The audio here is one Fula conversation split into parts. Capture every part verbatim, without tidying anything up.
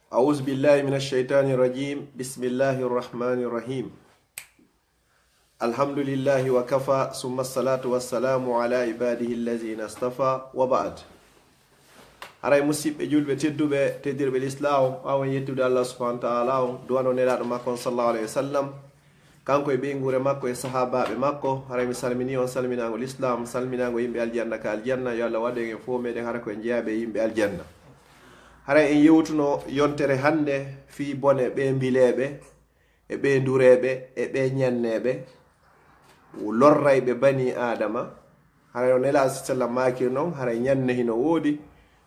أعوذ بالله من الشيطان الرجيم. بسم الله الرحمن الرحيم. الحمد لله وكفى، ثم الصلاة والسلام على عباده الذين اصطفى، وبعد. Haray musiɓɓe julɓe tedduɓe, teddirɓe lislaam, ɓaawo en yettude Allah subhanahu wa ta'ala on, du'ano nelaaɗo makko on sallallahu alayhi wa sallam, kanko e ɓeynguure makko e sahaabaaɓe makko, haray mi salmini on salminaango lislaam, salminaango yimɓe aljanna ka aljanna, yo Allah waɗu en fof meɗen hara ko en jeyaaɓe e yimɓe aljanna. Haray en yewtuno yontere hannde fii bone ɓee mbileeɓe, e ɓee ndureeɓe, e ɓee ñanneeɓe, lorrayɓe banii Aadama. Haray o Nelaaɗo sallam maakiri non, haray ñanne hino woodi,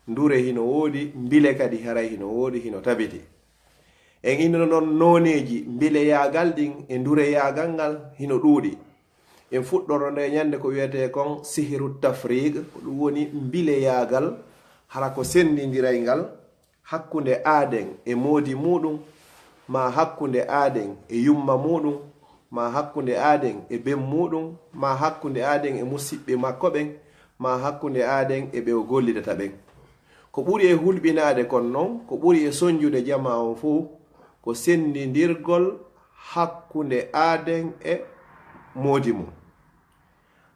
ndure hino woodi, mbile kadi haray hino woodi, hino tabiti. En innduno non nooneeji mbileyaagal ɗin e ndureyaagal ngal hino ɗuuɗi. En fuɗɗoro nde ñannde ko wiyetee kon sihru tafriq, ko ɗum woni mbileyaagal, hara ko senndindirayngal hakkunde aaden e moodi muuɗum, maa hakkunde aaden e yumma muuɗum, maa hakkunde aaden e ben muuɗum, maa hakkunde aaden e musiɓɓe makko ɓen, maa hakkunde aaden e ɓe o gollidata ɓen. Ko ɓuri e hulɓinaade kon non, ko ɓuri e sonjude jamaa on fow, ko senndindirgol hakkunde aaden e moodi mum.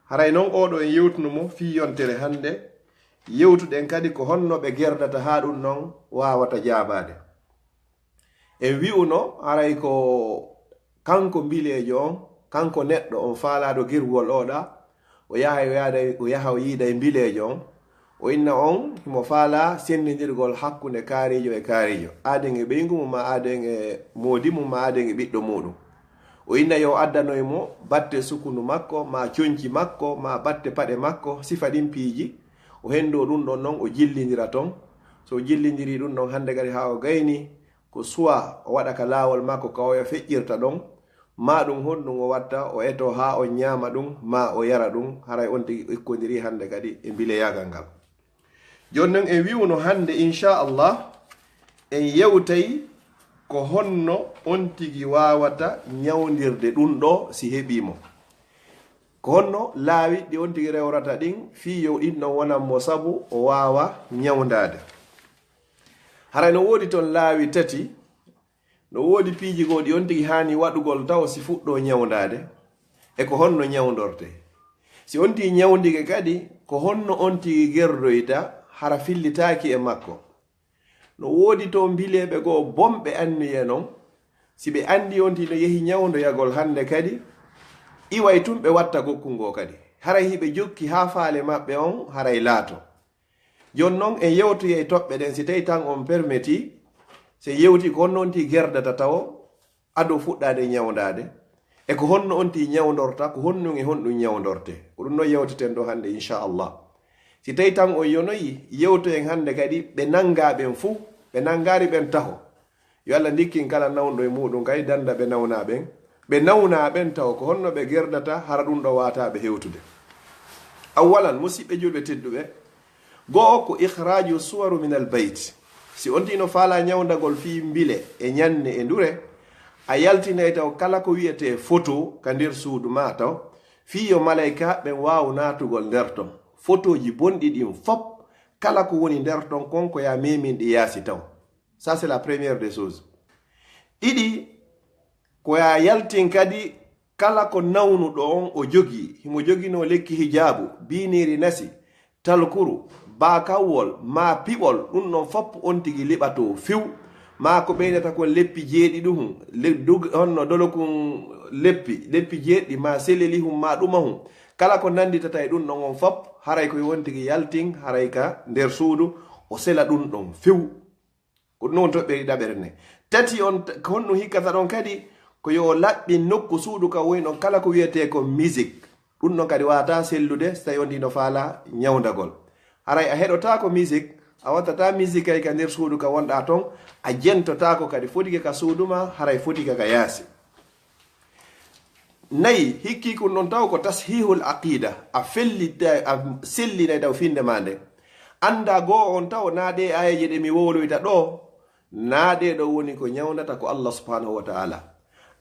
Haray non oo ɗoo en yewtuno mo fii yontere hannde, yewtuɗen kadi ko honno ɓe gerdata haa ɗum ɗon waawata jaabaade. En wi'uno haray ko kanko mbileejo on, kanko neɗɗo on faalaaɗo gerwol oo ɗaa, o yaha o yaada, o yaha o yiida e mbileejo on, o inna on himo faalaa senndindirgol hakkunde kaariijo e kaariijo, aaden e ɓeyngu mum, maa aaden e moodi mum, maa aaden e ɓiɗɗo muuɗum. O inna yo o addanoy mo batte sukundu makko, maa conci makko, maa batte paɗe makko, sifa ɗin piiji. O henndoo ɗum ɗon non, o jillindira ton. So o jillindirii ɗum ɗon hannde kadi haa o gaynii, ko soit o waɗa ka laawol makko ka oya feƴƴirta ɗon, maa ɗum honɗum o watta, o etoo haa on ñaama ɗum, maa o yara ɗum, haray on tigi ikkondirii hannde kadi e mbileyaagal ngal. Jooni non en wi'uno hannde, inchallah, en yewtay ko honno on tigi waawata ñawndirde ɗum ɗoo si heɓii mo. Ko honno laawi ɗi on tigi rewrata ɗin fii yo ɗin ɗon wonan mo sabu o waawa ñawndaade. Haray no woodi ton laawi tati, no woodi piiji goo ɗi on tigi haani waɗugol taw si fuɗɗoo ñawndaade, e ko honno ñawndortee. Si on tigi ñawndike kadi, ko honno on tigi gerdoyta hara fillitaaki e makko. No woodi to mbileeɓe goo bonɓe anniye non, si ɓe anndi on tigi no yehi ñawndoyagol hannde kadi, iway tun ɓe watta gokkun goo kadi. Haray hiɓe jokki haa faale maɓɓe on haray laato. Jooni non en yewtoyay toɓɓe ɗen, si tawi tan on permiti, si en yewti ko honno on tigi gerdata tawo ado fuɗɗaade ñawndaade, e ko honno on tigi ñawndorta, ko honɗum e honɗum ñawndortee. Ko ɗum non yewteten ɗoo hannde, inchallah. Si tawi tan on yonoyi, yewtoyen hannde kadi ɓe nanngaa ɓen fuu, ɓe nanngaali ɓen taho. Yo Allah ndikkin kala nawnuɗo e muuɗum kay dannda ɓe nawnaa ɓen. Ɓe nawnaa ɓen taho ko honno ɓe gerdata hara ɗum ɗoo waawataa ɓe hewtude. Awwalan, musiɓɓe julɓe tedduɓe, go'o ko ikhraju suwaru min al bayt. Si on tigi no faalaa ñawndagol fii mbile e ñanne e ndure, a yaltinay taw kala ko wi'etee photo ka nder suudu maa taw, fii yo malaykaaɓe ɓen waawu naatugol nder ton. Photooji bonɗi ɗin fop, kala ko woni nder ton kon ko yo a meemin ɗi yaasi taw. Ça, c'est la première des choses. Ɗiɗi, ko yo a yaltin kadi kala ko nawnuɗo on o jogii. Himo joginoo lekki hijaabu, biiniiri nasi, talkuru, baakawwol, maa piɓol, ɗum ɗon fof on tigi liɓatoo few. Maa ko ɓeynata kon leppi jeeɗiɗi hun, le-, dug-, honno dolokun leppi, leppi jeeɗiɗi, maa seleli hun, maa ɗuma hun. Kala ko nannditata e ɗum ɗon on fof, haray ko yo on tigi yaltin, haray ka nder suudu, o sela ɗum ɗon few. Ko ɗum woni toɓɓere ɗiɗaɓere nden. Tati on, t-, ko honɗum hikkata ɗon kadi? Ko yo o laɓɓin nokku suudu ka woni ɗon kala ko wiyetee ko musique. Ɗum ɗon kadi waawataa sellude so tawii on tigi no faalaa ñawndagol. Haray a heɗotaako musique, a wattataa musique hay ka nder suudu ka wonɗaa ton, a jentotaako kadi fotike ka suudu maa, haray fotike ka yaasi. Nayi, hikkii kun ɗon taw ko tashihul aqida, a fellita, a sellinay taw finnde maa nde. Anndaa goo on taw naa ɗee aayeeje ɗe mi wowloyta ɗoo, naa ɗee ɗoo woni ko ñawndata ko Allah subhanahu wa ta'ala.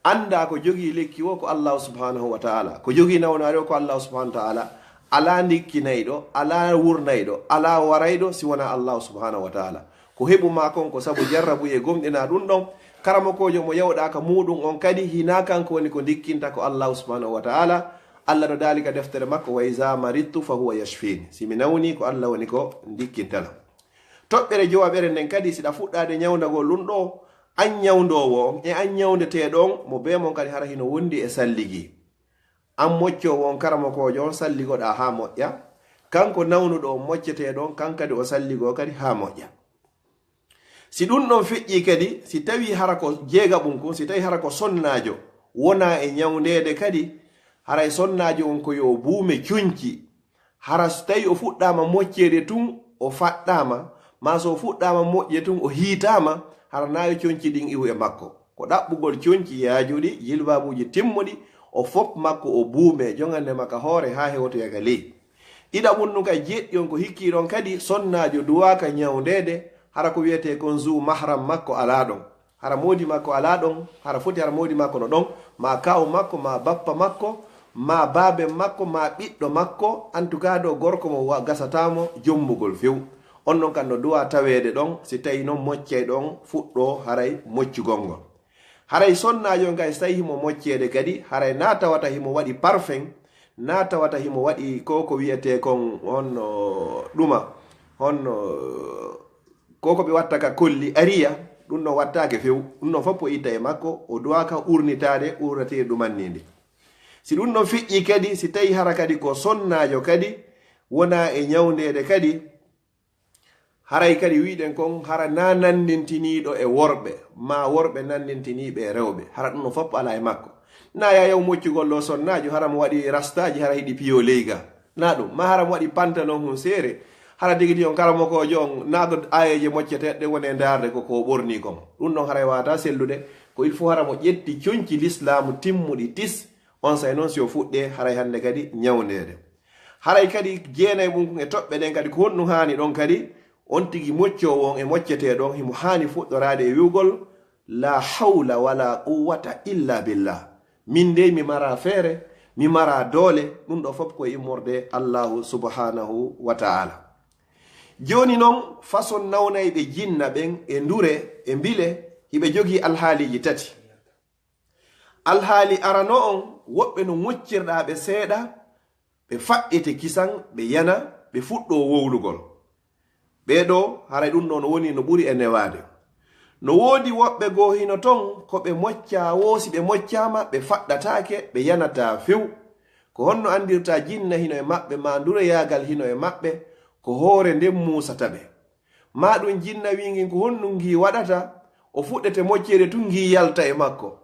Anndaa ko jogii lekki woo ko Allah subhanahu wa ta'ala, ko jogii nawnaare woo ko Allah subhanahu wa ta'ala. Alaa ndikkinayɗo, alaa wurnayɗo, alaa warayɗo si wonaa Allah subhanahu wa ta'ala. Ko heɓu maa kon ko sabu jarrabu e gomɗina ɗum ɗon. Karamokoojo mo yawɗaaka muuɗum on kadi, hinaa kanko woni ko ndikkinta, ko Allahu subhanahu wa ta'ala. Allah no daali ka deftere makko, "Wa iza maridtu fa huwa yashfin." Si mi nawni, ko Allah woni ko ndikkinta lan. Toɓɓere jowaɓere nden kadi, si ɗa fuɗɗaade ñawndagol ɗum ɗo, an ñawndoowo on e an ñawndeteeɗo on, mo bee mon kadi hara hino wondi e salligi. An moccoowo on, karamokoojo on, salligoɗaa haa moƴƴa. Kanko nawnuɗo on, mocceteeɗo on, kan kadi o salligoo kadi haa moƴƴa. Si ɗum ɗon feƴƴii kadi, si tawii hara ko jeegaɓum kun, si tawii hara ko sonnaajo wonaa e ñawndeede kadi, haray sonnaajo on ko yo buume conci. Hara so tawii o fuɗɗaama mocceede tun, o faɗɗaama, maa so o fuɗɗaama moƴƴe tun, o hiitaama, hara naa yo conci ɗin iwu e makko. Ko ɗaɓɓugol conci yaajuɗi, jilbaabuuji timmuɗi, o fop makko o buume, jongande ma ka hoore haa hewtoya ka ley. Ɗiɗaɓun ɗun kay, jeeɗiɗon ko hikkii ɗon kadi, sonnaajo duwaaka ñawndeede, hara ko wiyetee kon zu mahram makko alaa ɗon. Hara moodi makko alaa ɗon, hara foti hara moodi makko no ɗon, maa kaaw makko, maa bappa makko, maa baaben makko, maa ɓiɗɗo makko, en tout cas ɗo gorko mo wa-, gasataa mo jommugol few. On ɗon kan no duwaa taweede ɗon, si tawii non moccay ɗon fuɗɗoo haray moccugol ngol. Haray sonnaajo on kay, si tawii himo mocceede kadi, haray naa tawata himo waɗi parfum, naa tawata himo waɗi ko, ko wiyetee kon honno ɗuma, honno ko, ko ɓe watta ka kolli ariya, ɗum ɗon wattaake few, ɗum ɗon fof o itta e makko, o duwaaka urnitaade, urnatee ɗumanniinde. Si ɗum ɗon feƴƴii kadi, si tawii hara kadi ko sonnaajo kadi, wonaa e ñawndeede kadi, haray kadi wi'uɗen kon hara naa nanndintiniiɗo e worɓe, maa worɓe nanndintiniiɓe e rewɓe, hara ɗum ɗon fof alaa e makko. Naa yaayaw moccugol ɗo sonnaajo, hara mo waɗi rastaaji, hara hiɗi piyo leyga. Naa ɗum, maa hara mo waɗi pantalon hun seere, hara tigi tigi on karamokoojo on, naa ko aayeeje mocceteeɗe woni e ndaarde ko, ko o ɓornii kon. Ɗum ɗon haray waawataa sellude, ko il faut hara mo ƴetti conci lislaamu timmuɗi tis, onsay non si o fuɗɗee, haray hannde kadi ñawndeede. Haray kadi jeenay mum kun e toɓɓe ɗen kadi, ko honɗum haani ɗon kadi, on tigi moccoowo on e mocceteeɗo on, himo haani fuɗɗoraade e wi'ugol, "La hawla wala quwwata illa billah." Min dey mi maraa feere, mi maraa doole, ɗum ɗo fof ko e immorde Allahu subhanahu wa ta'ala. Jooni non, façon nawnayɓe jinna ɓen e ndure e mbile, hiɓe jogii alhaaliiji tati. Alhaali arano on, woɓɓe no moccirɗaa ɓe seeɗa, ɓe faɗɗete kisan, ɓe yana, ɓe fuɗɗoo wowlugol. Ɓee ɗoo, haray ɗum ɗoo no woni no ɓuri e newaade. No woodi woɓɓe goo hino ton, ko ɓe moccaa woo, si ɓe moccaama, ɓe faɗɗataake, ɓe yanataa few. Ko honno anndirtaa jinna hino e maɓɓe, maa ndureyaagal hino e maɓɓe, ko hoore nden muusata ɓe. Maa ɗum jinna wiingin ko honɗum ngii waɗata, o fuɗɗete mocceede tun ngii yalta e makko.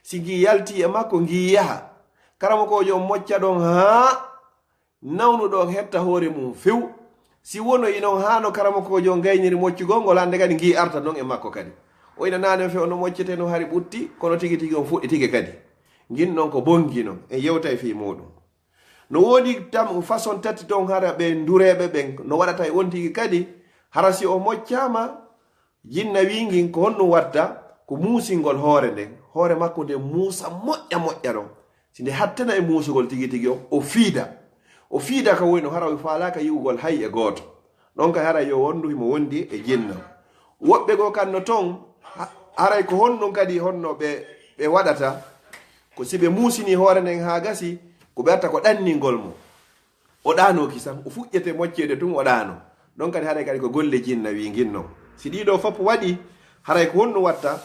Si ngii yaltii e makko, ngii yaha. Karamokoojo on mocca ɗon haa nawnuɗo on hetta hoore mum few. Si wonoyi non haa no karamokoojo on gayniri moccugol ngol, hannde kadi ngii arta non e makko kadi. O ina naane few no moccetee no hari ɓutti, kono tigi tigi on fuɗɗitike kadi. Ngin non ko bonngi non, en yewtay fii muuɗum. No woodi tam façon tati ton hara ɓe ndureeɓe ɓen no waɗata e on tigi kadi, hara si o moccaama, jinna wiingin ko honɗum watta? Ko muusingol hoore nden, hoore makko nden muusa moƴƴa moƴƴa ɗon. Si nde hattana e muusugol tigi tigi on, o fiida. O fiida ka woni no hara o faalaaka yi'ugol hay e gooto. Ɗon kay haray yo wondu himo wondi e jinna. Woɓɓe goo kan no ton, ha-, haray ko honɗum kadi honno ɓe, ɓe waɗata? Ko si ɓe muusini hoore nden haa gasi, ko ɓe watta ko ɗanningol mo. O ɗaanoo kisan, o fuɗɗete mocceede tun, o ɗaanoo. Ɗon kadi haray kadi ko golle jinna wiingin non. Si ɗii ɗoo fof waɗi, haray ko honɗum watta?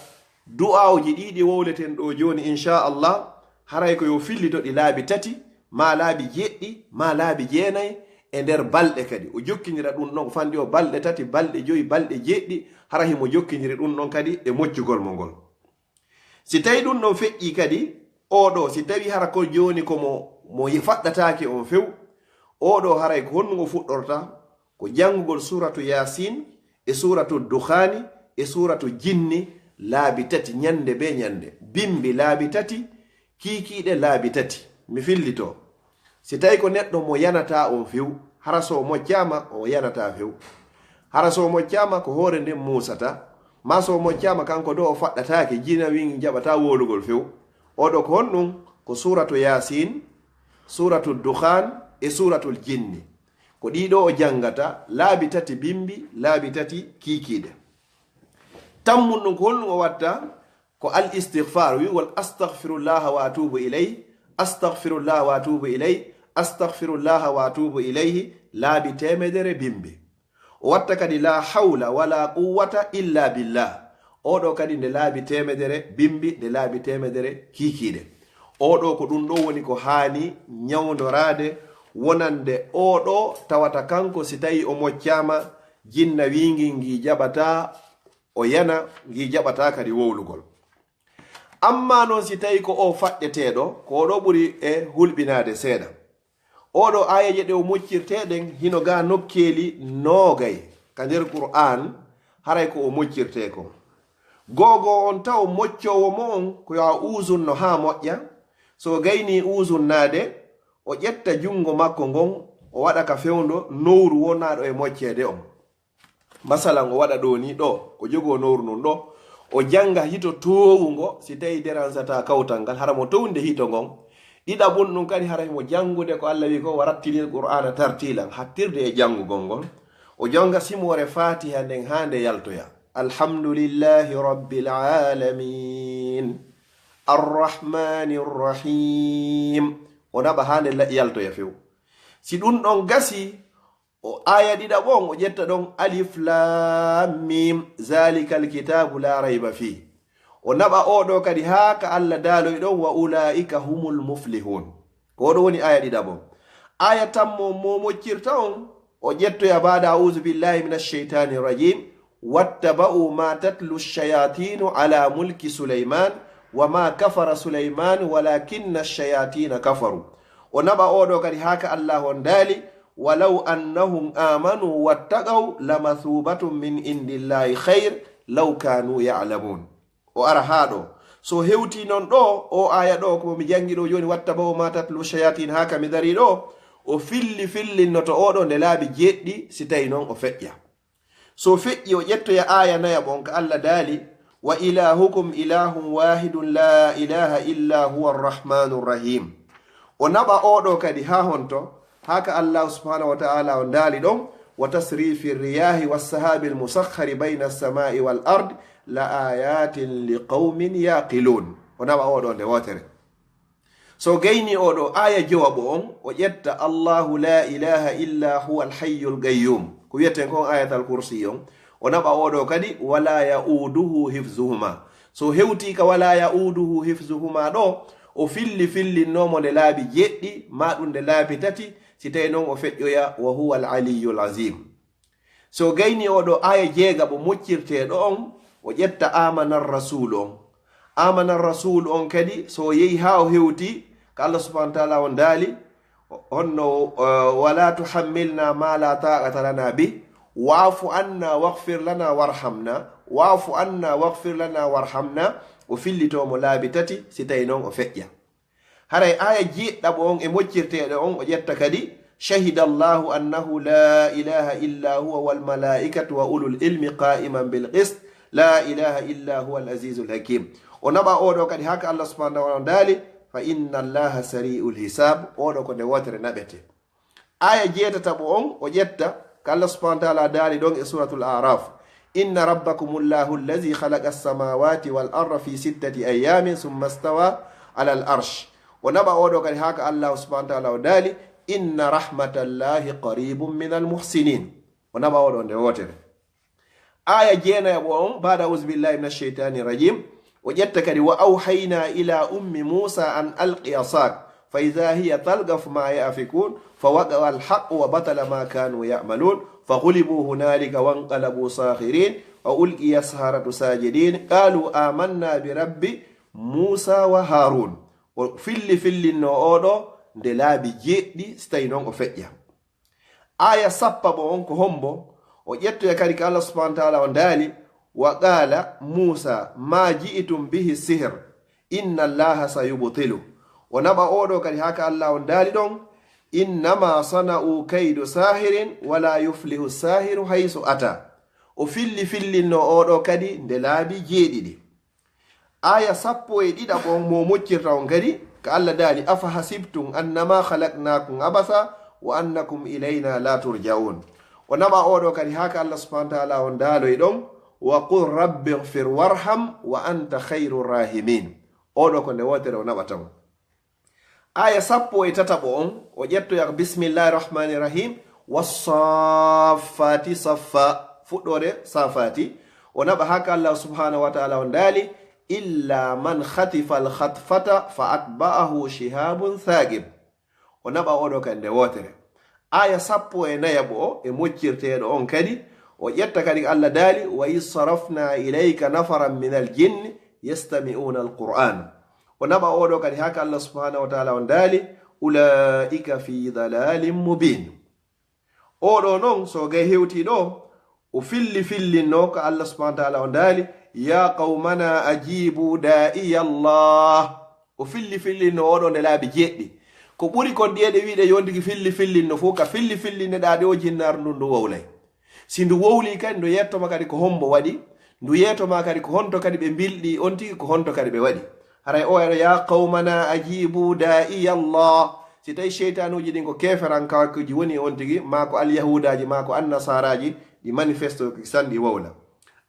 Du'aawuji ɗii ɗi wowleten ɗoo jooni, inchallah, haray ko yo fillito ɗi laabi tati, maa laabi jeɗɗi, maa laabi jeenay, e nder balɗe kadi. O jokkinira ɗum ɗon, ko fanɗi o balɗe tati, balɗe joyi, balɗe jeɗɗi, hara himo jokkiniri ɗum ɗon kadi e moccugol mo ngol. Si tawii ɗum ɗon feƴƴii kadi, oo ɗoo, si tawii hara ko jooni ko mo, mo faɗɗataake on few, oo ɗoo haray ko honɗum o fuɗɗorta? Ko janngugol suuratu Yaasin e suuratu Dukhaani e suuratu Jinni laabi tati, ñannde bee ñannde. Bimmbi laabi tati, kiikiiɗe laabi tati. Mi fillitoo. Si tawii ko neɗɗo mo yanataa on few, hara so o moccaama, o yanataa few. Hara so o moccaama, ko hoore nden muusata. Maa so o moccaama, kanko ɗoo o faɗɗataake, jinna wiingin jaɓataa wowlugol few. Oo ɗoo ko honɗum? Ko suuratu Yaasin, suuratu Dukhaan e suuratul Jinni. Ko ɗii ɗoo o janngata, laabi tati bimmbi, laabi tati kiikiiɗe. Tammun ɗum ko honɗum o watta? Ko al istighfar, wi'ugol astaghfirullaha wa atubu ilayh, astaghfirullaha wa atubu ilayh, astaghfirullaha wa atubu ilayhi, laabi teemedere bimbi. O watta kadi la hawla wala quwwata illa billah. Oɗo kadi nde laabi teemedere bimbi, nde laabi teemedere kiikiiɗe. Oɗo ko ɗum ɗo woni ko haani ñawnoraade, wonande oɗo tawata kanko si tawi o moccaama, jinna wiingin ngi jaɓata, o yana ngi jaɓata kadi wowlugol. Amma noon si tawi ko o faɗɗeteeɗo, ko oɗo ɓuri e hulɓinaade seeɗa. Oɗo aayeeje ɗe o moccirtee ɗen hino ga nokkeeli noogay ka nder Qur'aan, haray ko o moccirtee ko. Googo on taw moccoowo mo on ko yo a uuzunno haa moƴƴa. So o gaynii uuzunnaade, o ƴetta junngo makko ngon, o waɗa ka fewndo nowru wonaaɗo e mocceede on. Masalan, o waɗa ɗo ni ɗo, o jogoo nowru ndun ɗo, o jannga hito toowungo, si tawi deransata kawtal ngal, hara mo townde hito ngon. Ɗiɗaɓun ɗun kadi, hara himo janngude ko Allah wi ko, "Wa rattilil Qur'aana tartiilan", hattirde e janngugol ngol. O jannga simoore Faatiha nden haa nde yaltoya. Alhamdulillahi Rabbil Aalamiin. Arrahmaanir Rahiim. O naɓa haa nde la-, yaltoya few. Si ɗun ɗon gasi, o aaya ɗiɗaɓo on, o ƴetta ɗon alif laam miim, zalikal kitaabu laa rayba fii. O naɓa oɗo kadi haa ka Allah daaloy ɗon, "Wa ulaa'ika humul muflihuun." Ko oɗo woni aaya ɗiɗaɓo. Aaya tammo mo moccirta on, o ƴettoya baada a'uuzu billahi minash shaytaani rajiim, "Wattaba'u ma tatlu shayatinu ala mulki Sulaymaan, wa ma kafara Sulaymaan, walakinna shayatina kafaru." O naɓa oɗo kadi haa ka Allah on daali, "Walaw annahum aamanu wattaqaw lamathubatun min indillahi khayr law kaanu ya'lamuun." O ara haa ɗo. So hewtii non ɗo, o aaya ɗo ko mi janngi ɗo jooni, "Wattaba'u ma tatlu shayatin", haa ka mi darii ɗo, o filli fillinnoto oɗo nde laabi jeeɗiɗi, si tawi non o feƴƴa. So feƴƴi, o ƴettoya aaya nayaɓo on ka Allah daali, "Wa ilaahukum ilaahun waahidun laa ilaaha illaa huwa arrahmaanu rrahiim." O naɓa oɗo kadi haa honto, haa ka Allaahu subhaanahu wa ta'aala on daali ɗon, "Wa tasriifi rriyaahi wassahaabi almusakhkhari bayna assamaa'i wal ard la aayaatin li qawmin ya'qiluun." O naɓa oɗo nde wootere. So gaynii oɗo aaya jowaɓo on, o ƴetta Allaahu laa ilaaha illaa huwa alhayyul qayyuum. Ko wiyeten kon aayatal kursi on. O naɓa oɗo kadi, "Wa laa ya'uuduhu hifzuhuma." So hewtii ka "Wa laa ya'uuduhu hifzuhuma" ɗo, o filli fillinnoomo nde laabi jeeɗiɗi, maa ɗum nde laabi tati, si tawi non o feƴƴoya, "Wa huwa al-aliyyul aziim." So gaynii oɗo aaya jeegaɓo moccirteeɗo on, o ƴetta aamana rasuulu on. Aamana rasuulu on kadi, so o yehi haa o hewti, ka Allah subhaanahu wa ta'aala on daali, honno, eh, "Wa laa tuhammilnaa maa laa taaqata lanaa bih, wa'fu annaa waghfir lanaa warhamnaa, wa'fu annaa waghfir lanaa warhamnaa." O fillitoo mo laabi tati, si tawi non o feƴƴa. Haray aaya jeeɗiɗaɓo on e moccirteeɗo on, o ƴetta kadi, "Shahida Allaahu annahu laa ilaaha illaa huwa wal malaa'ikatu wa ulul ilmi qaa'iman bil qist, laa ilaaha illaa huwa al aziizul hakiim." O naɓa oɗo kadi haa ka Allah subhaanahu wa ta'aala daali, "Fa inna Allaaha sarii'ul hisaab." Oɗo ko nde wootere naɓete. Aaya jeetataɓo on, o ƴetta ka Allah subhaanahu wa ta'aala daali ɗon e Suuratul A'raaf, "Inna rabbakumu Allaahu allazii khalaqa as-samaawaati wal arda fii sittati ayyaamin summa stawaa alal arsh." O naɓa oɗo kadi haa ka Allah subhaanahu wa ta'aala o daali, "Inna rahmata Allaahi qariibun minal muhsiniin." O naɓa oɗo nde wootere. Aaya jeenayaɓo on, baada a'uuzu billaahi mina sheytaani rajiim, o ƴetta kadi, "Wa awhaynaa ilaa ummi Muusaa an alqi asaak, fa izaa hiya talqafu maa ya'fikuun, fa waqa'a al-haqqu wa batala maa kaanuu ya'maluun, fa ghulibuu hunaalika wanqalabuu saakhiriin, wa ulqiya as-saharatu saajidiin, qaaluu aamannaa bi rabbi Muusaa wa Haaruun." O filli fillinnoo oɗo nde laabi jeeɗiɗi, si tawi non o feƴƴa. Aaya sappaɓo on ko hombo? O ƴettoya kadi ka Allah subhaanahu wa ta'aala o daali, "Wa qaala Muusaa maa ji'tum bihi sihr, inna Allaaha sayubtiluh." O naɓa oɗo kadi haa ka Allah on daali ɗon, "Innamaa sana'uu kaydu saahirin, wa laa yuflihu saahiru haysu ataa." O filli fillinnoo oɗo kadi nde laabi jeeɗiɗi. Aaya sappo e ɗiɗaɓo on mo moccirta on kadi, ka Allah daali, "Afa hasibtum annamaa khalaqnaakum abasa wa annakum ilaynaa laa turja'uun." O naɓa oɗo kadi haa ka Allah subhaanahu wa ta'aala on daaloy ɗon, وقل رب اغفر وارحم وأنت خير الراحمين. Oɗo ko nde wootere o naɓata mo. Aya sappo e tataɓo on, o ƴettoya ko bismillahi rahmani rahim, والصافات صفا. Fuɗɗoode safati, o naɓa haka Allah subhanahu wa ta'ala on daali, إلا من خطف الخطفة فأتبعه شهاب ثاقب. O naɓa oɗo kadi nde wootere. Aya sappo e nayaɓo o, e moccirteeɗo on kadi, o ƴetta kadi ko Allah daali, وإذ صرفنا إليك نفرا من الجن يستمعون القرآن. O naɓa oɗo kadi haka Allah subhanahu wa ta'ala on daali, أولئك في ضلال مبين. Oɗo non, so gay hewti ɗo, o filli fillinno ko Allah subhanahu wa ta'ala on daali, يا قومنا أجيبوا داعي الله. O filli fillinno oɗo nde laabi jeɗɗi. Ko ɓuri kon ɗiyeɗe wiide yo on tigi filli fillinno fof, ka filli fillinneɗaa ɗe o jinnaar ndun ndu wowlay. Si ndu wowli kadi, ndu yettoma kadi ko hombo waɗi, ndu yettoma kadi ko honto kadi ɓe mbilɗi on tigi, ko honto kadi ɓe waɗi. Haray o waɗa, يا قومنا أجيبوا داعي الله. Si tawi seytanuuji ɗin ko keeferankaakuuji woni e on tigi, maa ko alyahudaaji, maa ko annasaraaji, ɗi manifesto ki sanɗi wowla.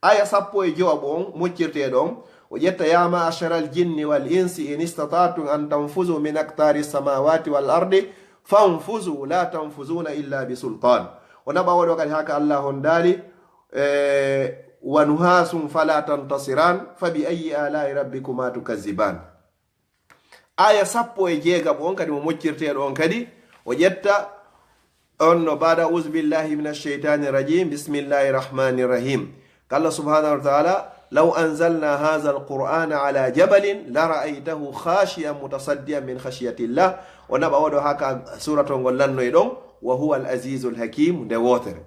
Aya sappo e jowaɓo on, moccirteeɗo on, o ƴetta, يا معشر الجن والإنس إن استطعتم أن تنفذوا من أقطار السماوات والأرض فانفذوا لا تنفذون إلا بسلطان. O naɓa oɗo kadi haka Allah on daali, e, ونحاس فلا تنتصران فبأي آلاء ربكما تكذبان. Aya sappo e jeegaɓo on kadi mo moccirteeɗo on kadi, o ƴetta on no بعد أعوذ بالله من الشيطان الرجيم، بسم الله الرحمن الرحيم. Ko Allah subhanahu wa ta'ala, لو أنزلنا هذا القرآن على جبل لرأيته خاشعا متصدعا من خشية الله. O naɓa oɗo haka suratol ngol lannoy ɗon, وهو العزيز الحكيم, nde wootere.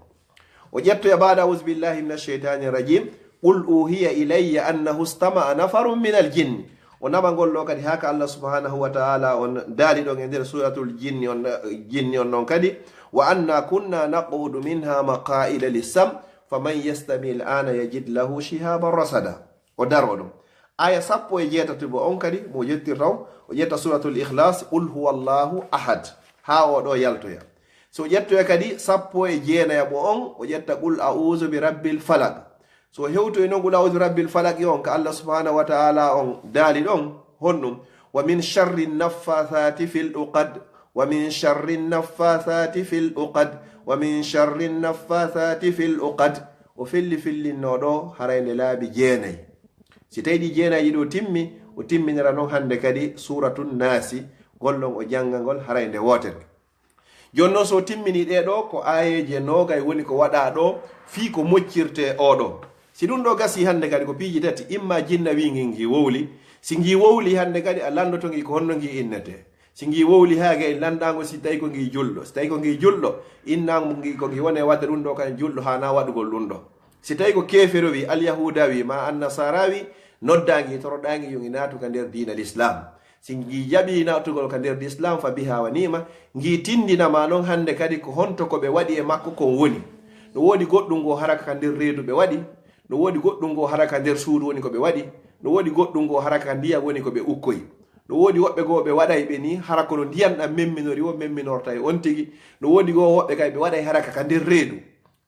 O ƴettoya بعد أعوذ بالله من الشيطان الرجيم، قل أوحي إلي أنه استمع نفر من الجن. O naɓa ngol ɗo kadi haka Allah subhanahu wa ta'ala on daali ɗon e nder suratul jinni on, jinni on non kadi, وأنا كنا نقعد منها مقاعد للسمع فمن يستمع الآن يجد له شهابا رصدا. O daro ɗum. Aya sappo e jeetati bo on kadi, mo yettirta on, o ƴetta suratul Ikhlas, قل هو الله أحد, haa o ɗo yaltoya. So ƴettoya kadi sappo e jeenayaɓo on, o ƴetta قل أعوذ برب الفلق. So hewtoy non قل أعوذ برب الفلق on, ka Allah subhanahu wa ta'ala on daali ɗon, honɗum? ومن شر النفاثات في العقد، ومن شر النفاثات في العقد، ومن شر النفاثات في العقد. O filli fillinno ɗo haray nde laabi jeenay. Si tawi ɗi jeenayji ɗo timmi, o timminira non hande kadi Suratun Naasi, gollon o janga ngol haray nde wootere. Jooni non, so timmini ɗee ɗoo, ko aayeeje noogay woni ko waɗaa ɗoo fii ko moccirtee oo ɗoo. Si ɗum ɗoo gasii hannde kadi, ko piiji tati, imma jinna wii ngi, ngi wowli. Si ngi wowli hannde kadi, a lanndoto ngi ko honno ngi innetee. Si ngi wowli haa gay lanndaango, si tawi ko ngi julɗo. Si tawi ko ngi julɗo, innango ngi ko ngi woni e waɗde ɗum ɗoo, kan julɗo haanaa waɗugol ɗum ɗoo. Si tawi ko keefero wii, alyahuuda wii, maa annasaara wii, noddaa ngi, toroɗaa ngi yo ngi naatu ka nder diina Lislaam. Si ngi jaɓii naatugol ka nder Lislaam, fa biha wa ni'ma, ngi tindina ma non hannde kadi ko honto ko ɓe waɗi e makko kon woni. No woodi goɗɗum ngo hara ka nder reedu ɓe waɗi, no woodi goɗɗum ngo hara ka nder suudu woni ko ɓe waɗi, no woodi goɗɗum ngo hara ka ndiyam woni ko ɓe ukkoyi. No woodi woɓɓe goo ɓe waɗay ɓe nii, hara kono ndiyam ɗam memminori wo memminorta e on tigi. No woodi goo woɓɓe kay ɓe waɗay hara ka, ka nder reedu.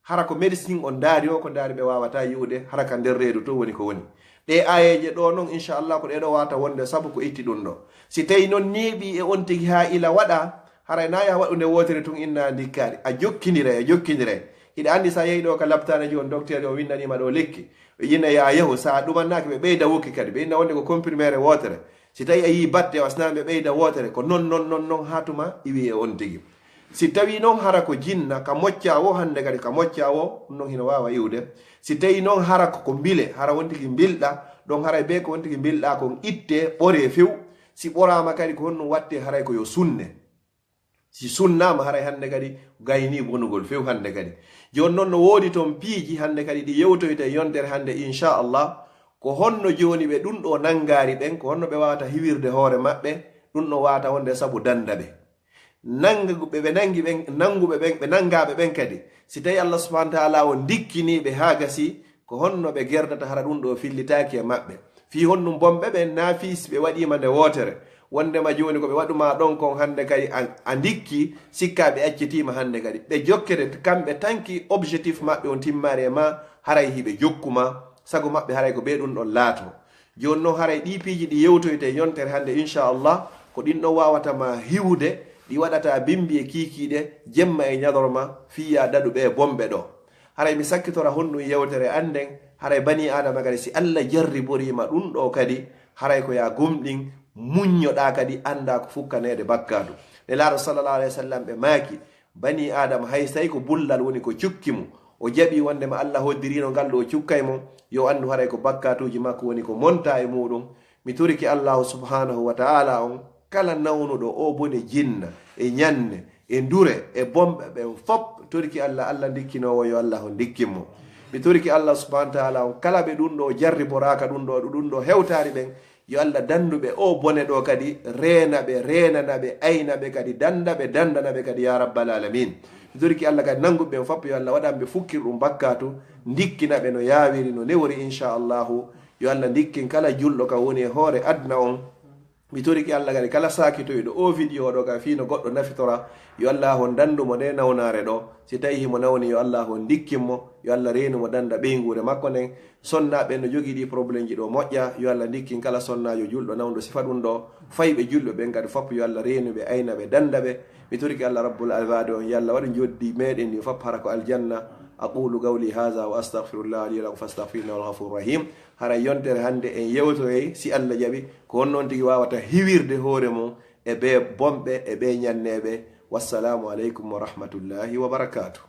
Hara ko médecine on ndaari o, ko ndaari ɓe waawataa yi'ude, hara ka nder reedu to woni ko woni. Ɗee aayeeje ɗoo non, inchallah, ko ɗee ɗoo waawata wonde sabu ko itti ɗum ɗoo. Si tawi non neeɓii e on tigi haa ila waɗa, haray na yaha waɗu nde wootere tun inna ndikkaari. A jokkindiray, a jokkindiray. Hiɗa anndi sa yehi ɗoo ka laptaane jooni, docteur o winndanii ma ɗoo lekki. Ɓe inna yo a yahu, sa ɗumannaaki ɓe ɓeyda wokki kadi. Ɓe inna wonde ko comprimé wootere. Si tawi a yii batte o, a sina ɓe ɓeyda wootere, ko non, non, non, non, haa tuma iwi e on tigi. Si tawi non hara ko jinna, ka mocca wo hannde kadi, ka mocca wo, ɗum non hino waawa iwde. Si tawi non hara ko, ko mbile, hara won tigi mbilɗa, ɗon haray bee ko won tigi mbilɗa kon itte, ɓore few. Si ɓoraama kadi, ko honɗum watte haray ko yo sunne. Si sunnaama, haray hannde kadi gayni bonugol few hannde kadi. Jooni non no woodi ton piiji hannde kadi ɗi yewtoyta e yontere hannde, inchallah. Ko honno jooni ɓe ɗum ɗoo nanngaari ɓen, ko honno ɓe waawata hiwirde hoore maɓɓe, ɗum ɗoo waawata wonde sabu dannda ɓe. Nannguɓe ɓe nanngi ɓen, nannguɓe ɓen, ɓe nanngaaɓe ɓen kadi, si tawi Allah subhanahu wa ta'ala o ndikkinii ɓe haa gasi, ko honno ɓe gerdata hara ɗum ɗoo fillitaaki e maɓɓe? Fii honɗum bonɓe ɓen, naa fii si ɓe waɗiima nde wootere? Wonndema jooni ko ɓe waɗu maa ɗon kon hannde kadi a, a ndikki, sikkaa ɓe accitiima hannde kadi. Ɓe jokkete kamɓe tanki objectif maɓɓe on timmaari e maa, haray hiɓe jokku maa, Sago maɓɓe haray ko ɓe ɗum ɗon laato. Jooni noon haray ɗii piiji ɗi yewtoyte yontere hannde, inchallah, ko ɗin ɗon waawata ma hiwude, ɗi waɗata bimbi e kiikiiɗe, jemma e ñalorma, fiya daɗuɓe e bomɓe ɗo. Haray mi sakkitora honɗum yewtere annden, haray bani Aadama kadi si Allah jarriboriima ɗum ɗo kadi, haray ko yaa gomɗin muññoɗaa kadi annda ko fukkaneede bakkaatu. Nelaaɗo sallallahu alayhi wa sallam ɓe maaki, bani Aadama hay say ko bullal woni ko cukki mo, o jaɓi wonde ma Allah hoddiriino ngal ɗo o cukkay mo, yo anndu haray ko bakkaatuuji makko woni ko monta e muuɗum. Mi toriki Allahu subhanahu wa ta'ala on, kala nawnuɗo o bone jinna, e ñanne, e ndure, e bomɓe ɓen fop, toriki Allah, Allah ndikkinoowo yo Allah on ndikkin mo. Mi toriki Allah subhanahu wa ta'ala on, kala ɓe ɗum ɗo jarriboraaka ɗum ɗo, ɗum ɗo hewtaari ɓen, yo Allah dandu ɓe o bone ɗo kadi, reena ɓe, reenana ɓe, ayna ɓe kadi, danda ɓe, dandana ɓe kadi, ya rabbal alamin. Mi toriki Allah kadi nangu ɓen fop, yo Allah waɗan ɓe fukkir ɗum bakkaatu, ndikkina ɓe no yaawiri, no newori, inchallahu. Yo Allah ndikkin kala julɗo ka woni e hoore aduna on. Mi toriki Allah kadi kala saakitoyɗo o vidéo ɗo ka fii no goɗɗo nafitora, yo Allah on dandu mo nde nawnaare ɗo. Si tawi himo nawni, yo Allah on ndikkin mo, yo Allah reenu mo danda ɓeynguure makko nden. Sonnaaɓe no jogii ɗi problème ji ɗo moƴƴa, yo Allah ndikkin kala sonnaajo julɗo nawɗo sifa ɗum ɗo. Fayɓe julɓe ɓen kadi fop yo Allah reenu ɓe, ayna ɓe, danda ɓe. Mi toriki Allah rabbul ibadi on, yo Allah waɗu joddi meɗen ndi fop hara ko aljanna. أقول قولي هذا وأستغفر الله لي ولكم فاستغفروه إنه هو الغفور الرحيم. Hara yontere hannde en yewtoyay, si Allah jaɓi, ko honno on tigi waawata hiwirde hoore mum e ɓe bomɓe, e ɓe ñanneeɓe. Wassalamu aleykum wa rahmatullahi wa barakatuh.